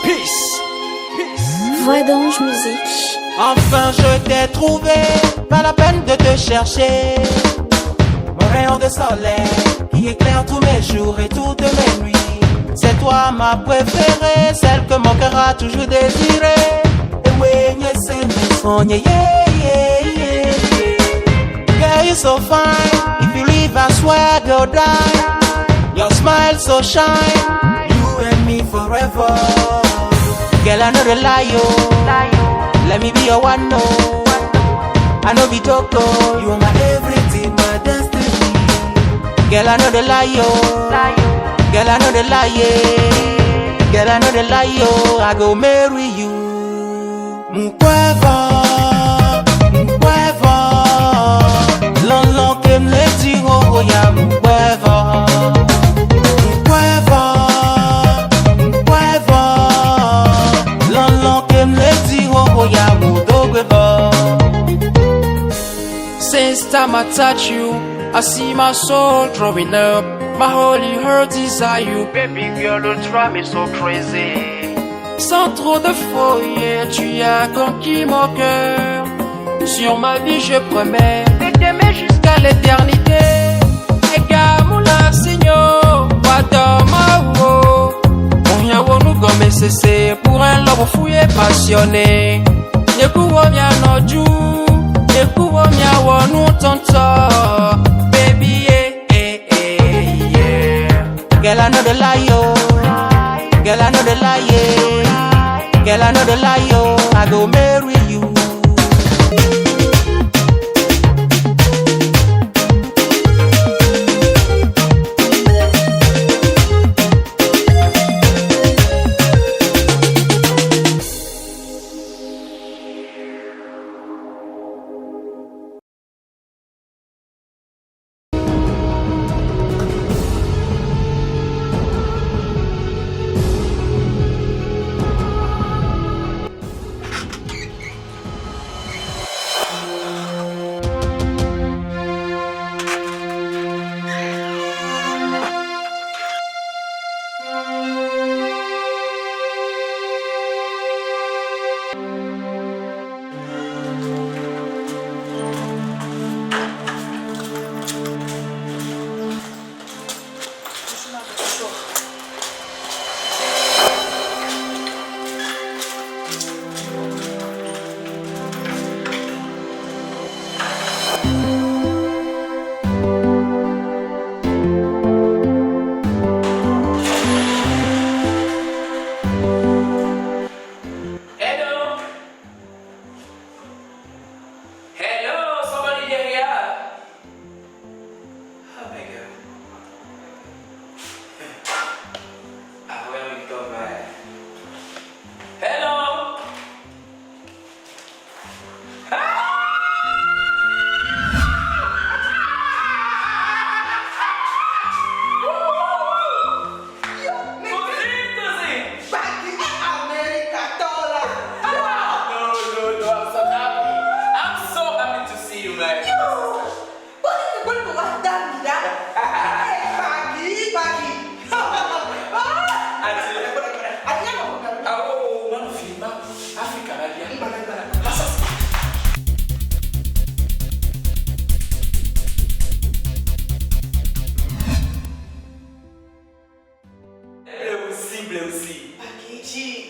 Peace. Peace. Voix d'ange musique. Enfin je t'ai trouvé, pas la peine de te chercher. Mon rayon de soleil qui éclaire tous mes jours et toutes mes nuits. C'est toi ma préférée, celle que mon cœur a toujours désirée. Et oui, yeah, yeah, yeah, yeah. Girl, you so fine. If you leave, I swear go die. Your smile so shine. You and me forever. Girl, I know the lie, yo. Let me be your one, no. I know be joke, oh. You are my everything, my destiny. Girl, I know the lie, yo. Girl, I know the lie, yeah. Girl, I know the lie, yo. I go marry you. Mkweva, mkweva. Lon kem le ti ho ya mkweva. Mkweva, mkweva. Lon kem le ti ho ya mudogweva. Since time I touch you, I see my soul drawing up. My holy heart desire you. Baby girl, you drive me so crazy. Sans trop de foyer, tu as conquis mon cœur. Sur ma vie, je promets de t'aimer jusqu'à l'éternité. Egamula Seigneur, Wadamawo. Onyawo cessé pour un lobo fouillé passionné. Yekuwo mia noju, yekuwo mia wonu tonto. Baby, yeah, eh, eh, yeah. Girl, I know the lie, yo. Girl, I know the lie, yeah. Girl, I know the lie, yo. I go marry you. Hello. Hello, somebody there here. Oh my god. Ah, where we go, man? Hello. No, no, no, I'm so happy. I'm so happy to see you, man. Oh, man, Africa, Bleu aussi.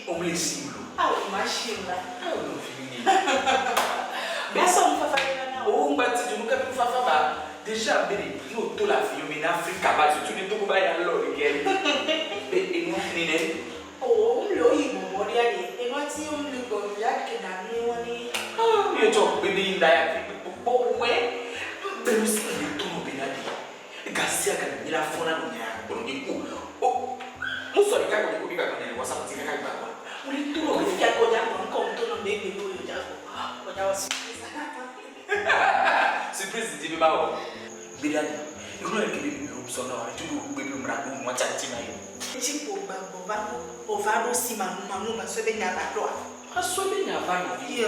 On les cible. Déjà, nous tout la vie, mais en Afrique, surtout nous tout le monde, et nous, mi tsɔ gbe ɖe yi da ya kpɔ wɛ bɛrɛ si le tɔnɔ bɛ na di gasi aka mi la fɔna nɔ nya kplɔ de ko o musɔ ɖeka kɔ de ko bi ba kɔ ne wasa ti kaka gba wa mo le tɔnɔ bɛ surprise di bi ma wɔ gbe ɖa di ìkúnlẹ̀ yẹn kebe bi sɔ na wa tu do gbe bi mra ko mɔ tsa ti na ye. Asɔ bɛ nya va nɔ yi.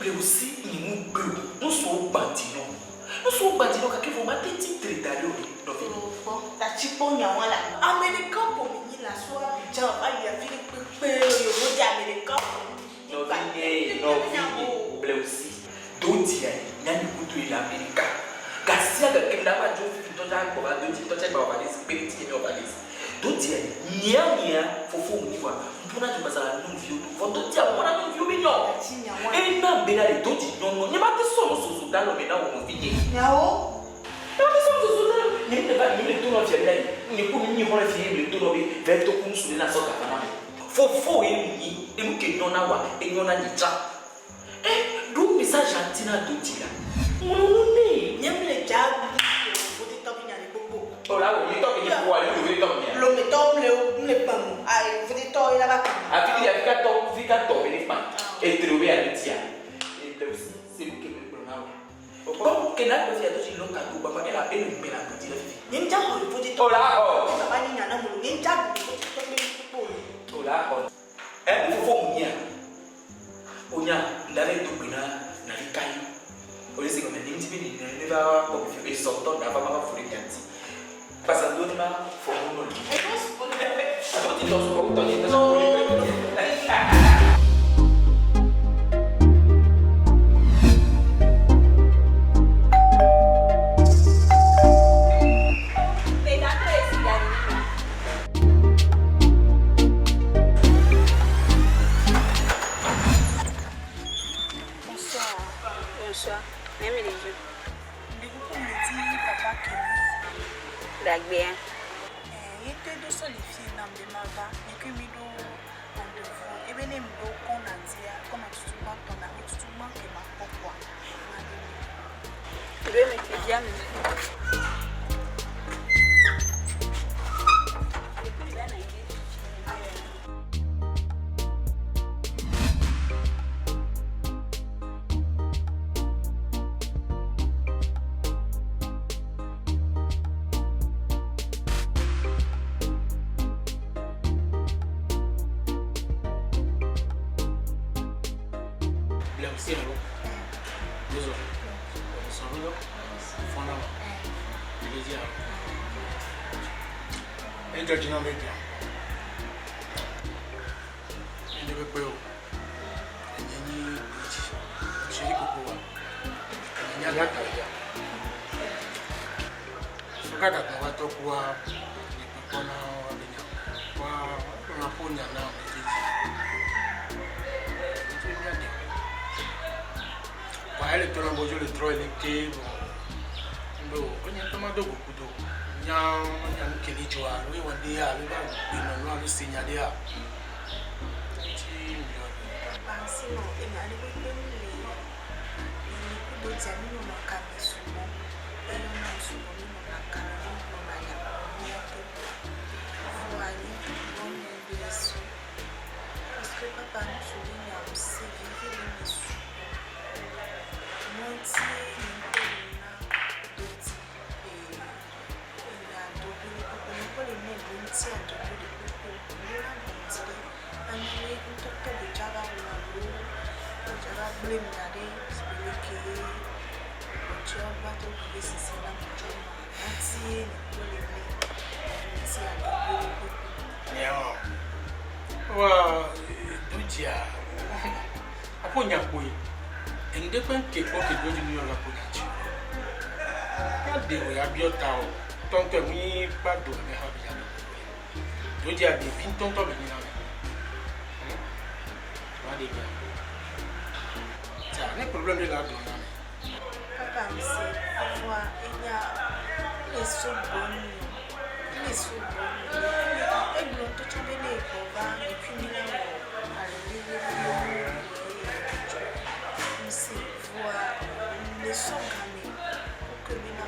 Blewusi nyimu gbewu nusuwo gbadi nɔ nusuwo gbadi nɔ gake vɔ ma teti tre da ɖe o ɖe nɔvi. Ame ɖeka ƒo mi nyi la so Abidjan va yi afi ɖe kpe. Kpe yovo dze ame ɖeka o. Nɔvinye, nɔvinye, Blewusi, do dzia nyanyi kudo yi le Amerika. Gasia gake mi la va dzo fifi ŋutɔ tsa gbɔ va do dzi ŋutɔ tsa gba wɔ valise, kpe ɖe ŋutinye mi wɔ valise. Do dzia nyia nyia fofo ŋu nyi vɔa ŋƒo na dzogbaza la nyɔnuviwo do. Vɔ do dzia ŋƒo na nyɔnuviwo be nyɔ. Ena bena ɖe do dzi nyɔnɔ. Nye ma te sɔ nu soso da lɔ me na wò nɔvinye. Nyawo. Nye ma te sɔ nu soso da lɔ. Nye mi le va nye mi le to nɔ fia be ɖayi. Nye ku mi nyi xɔ le fia ye mi le to nɔ be vɛ to ku nusu ɖe na sɔ gafa na me. Fofo ye mi nyi enu ke nyɔ na wa enyɔ na nye tsã. E ɖo message a ŋuti na do dzi la. Ŋlɔ nu nɛ. Nye mi le dza ɖu voditɔ be nya ɖe gbogbo. O la wò ŋutɔ ke nye ƒoa ɖe voditɔ nya. Lometɔ ŋle ŋle kpam a voditɔ ye la va kpam. Afi ɖe afi ka tɔ fi ka tɔ be ne kpam. Etre be ya tia. Eble si se nu ke me gblɔ na wò. Kpɔ ke na gbe fia do dzi lɔ ka do gbagba ela enu gbe la do dzi le fifi. Nye ŋdza xɔ voditɔ. O la xɔ. Baba nye nya na mo nye ŋdza ɖu voditɔ be gbogbo. O la xɔ. E fofo mu nya. O nya nda le do gbe na na li kai. O le se gɔme ni ŋuti be ne ne va kpɔ fi be sɔtɔ da va va fo ɖe mia ŋuti. Pasa do ni ma fɔ mu nɔ li. Do ti tɔ sukɔ tɔ nye tɔ sukɔ le gbe. Bonsoir. Bonsoir. Même les jeux. Ndikuku me di papa Kenny. Dagbea. Ye te do solifie nam be mava ne mi do rendez-vous. Ebe ne mi do kɔna dia kɔna tutu gbãtɔ na mi tutu gbã ke ma kpɔ kɔa. Deux me te bien. Blewusi alo. Dozo. Sɔrɔ fɔnɔ. Ɖevi alo. Edzɔ dzi na be dua. Ede be kpe o. Enye nyi dzi. Seri koko wa. Enye nyi agata ya. Sɔkada kan wa tɔ kua le kpekpɔ na wa be nya. Wa na ƒo nya na ame dzedzi. Ŋutsu mía de. Wa ele tɔ na bodzo le trɔ ele te bɔn. Ndo enye ŋutɔ ma do goku do. Nya nya nu ke ne dzɔa alo ewɔ ɖea alo eva gbenɔnɔ alo se nya ɖea. Ŋuti miɔ. Papa sinon enya ɖe kpekpe mi le nye kudo dia mi nɔnɔ kame sugbɔ. Eyɔna sugbɔ mi nɔna kame mi nɔna nya míate. Voa nye gbɔ me be su. Parce que papa ŋutsu be nya se vivi le me sugbɔ. Mɔti nye ŋutɔ le na do dzi enya dogo ɖe kpekpe me kpɔ le ne ɖo ŋuti adogo ɖe kpekpe o. Ŋɖo la ɖo ŋuti ɖe anye be ŋutɔtɔ be dza va wɔ alo dza va gblẽ nu da ɖe sigbe leke gbɔdzɔ va do vivi sese na gbɔdzɔ nɔ mɔti nye kpɔ le ne ɖo ŋuti adogo ɖe kpekpe. Nyawo. Wa do dzia. Aƒo nya kpoe. Enu ɖe ƒe ke kpɔ ke do dzi nu yɔ la ƒo nya dzi. Ya de o ya biɔ ta o. Tɔntɔ emu yi kpa do ame ha bi ya do. Do dzia ɖevi ŋutɔŋutɔ be nyi na me. Wa ɖe bia. Tia ne problème ɖe le agblɔ na me. Papa ŋusẽ voa enya le so gbɔ nu le so gbɔ nu egblɔ ŋutɔ tsã be ne egbɔ va ekui mi la wɔ alɔlele dzo ŋusẽ voa le sɔ game woke bena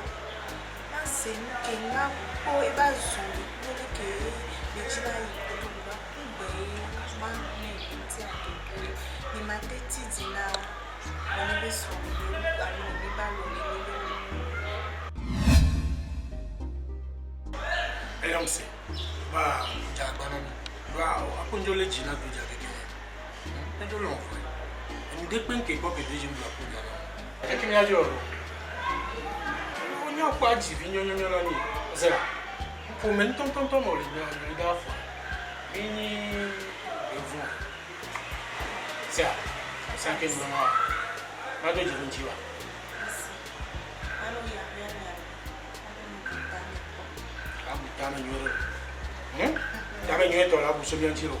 mase nu ke ŋa kpɔ eva zɔli kple leke le dzi va yi kple va ku gbe ma ne ŋuti adogo ne ma te ti dzi na nene be srɔ̃ alo nene be alɔlele be Eyam se. Ba dza agba na mi. Ba aƒo ŋdzo le dzi na do dza keke. Edzo lɔn fɔe. Enu ɖe kpe ŋke kpɔ ke do dzi ŋgblɔ aƒo nya na. Keke mía dzɔ o. Wonya kpɔ adzi vi nyɔnyɔnyɔ na mi. Zera. Ƒome ŋutɔŋutɔŋutɔ me wòle nya nyui ɖe afɔ. Mi nyi Evu. Sea, sea ke nu ma. Ma do dzi ŋuti wa. Abu tame nyuie ɖe. Tame nyuie tɔ la abu so mía ŋuti lo.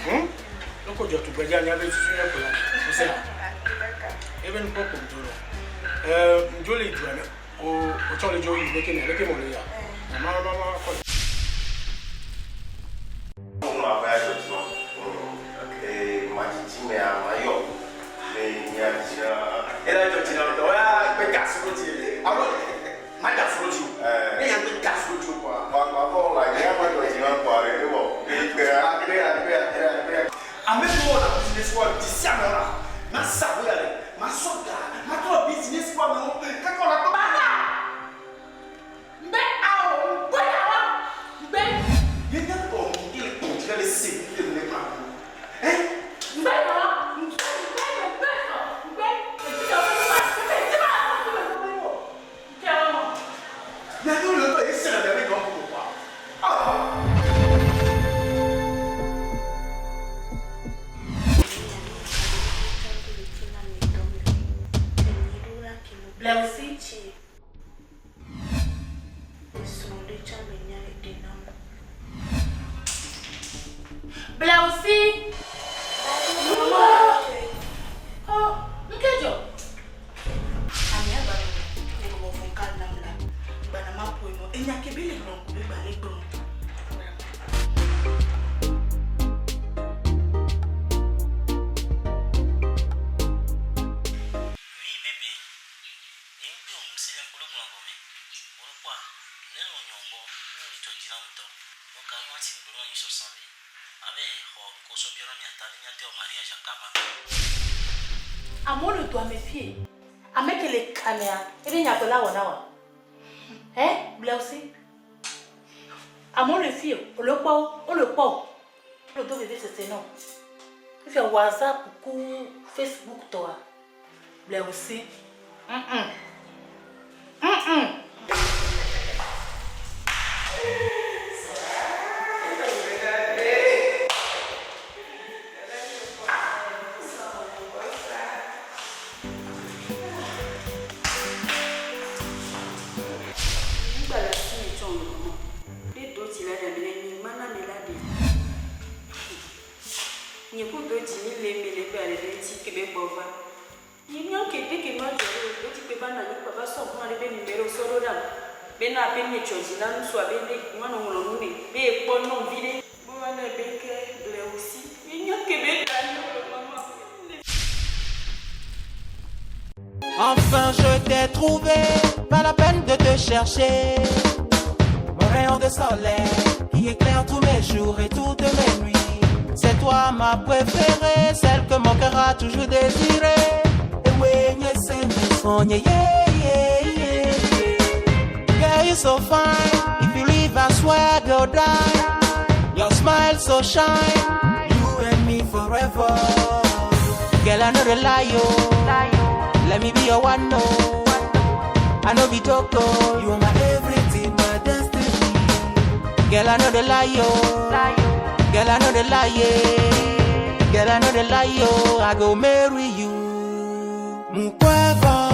Ne ko dzɔ tugbedze anya be susu nye ko la. Sea. Ebe nukpɔ ko ŋdzo lo. Ŋdzo le dua me. O o tsɔ le dzo yi leke me leke mo le ya. Ma ma ma kɔ. Ame siwo wɔna business kpɔ dzi sia ame wɔna masa wo ya ɖe masɔ ga matrɔ business kpɔ amewo kaka wɔna kpɔ. Baba! Mbe ao ŋgbe yawa ŋgbe. Ye nye tɔ mi ele kpɔ dzi le se mi le kpla ko. Eh? Ŋgbe yawa ŋgbe ŋgbe ŋgbe sɔ ŋgbe ŋgbe yawa ŋgbe ŋgbe ŋgbe ŋgbe ŋgbe ŋgbe ŋgbe yawa. Nya nyɔ le tɔ ye se le mi gɔn ko kwa. Ah. Bleusi. Bleusi. Oh, nkejo. Oui, bébé. Nye ŋgbe o ŋusẽ kple gblɔ gɔme. Wolokpɔa, ne lɔ nyɔ gbɔ, ne wòle dzɔ dzi na ŋutɔ. Nuka nu ati ŋgbe nɔ anyi sɔsɔ be abe xɔ ŋkɔ sɔ biɔ na miata ne miate wɔ mariage kaba. Amewo le dua me fie. Ame ke le kamea, ebe nyagbe la wɔ na wa. Hein, Bleusi? Amewo le fie, wole kpɔ wo, wole kpɔ wo. Wole do veve sese na wo. Fifia WhatsApp ku Facebook tɔa. Bleusi. Mm-mm. Mm-mm. Enfin je t'ai trouvé, pas la peine de te chercher. Mon rayon de soleil qui éclaire tous mes jours et toutes mes nuits. C'est toi ma préférée, celle que mon cœur a toujours désirée. Et oui, c'est mes sons, yeah, yeah, yeah. Girl, you so fine. If you leave, I swear go die. Your smile so shine. You and me forever. Girl, I know the lie, yo. Let me be your one, no. I know be joke, oh. You are my everything, my destiny. Girl, I know the lie, yo. Girl, I know the lie, yeah. Girl, I know the lie, yo. I go marry you. Mkweva.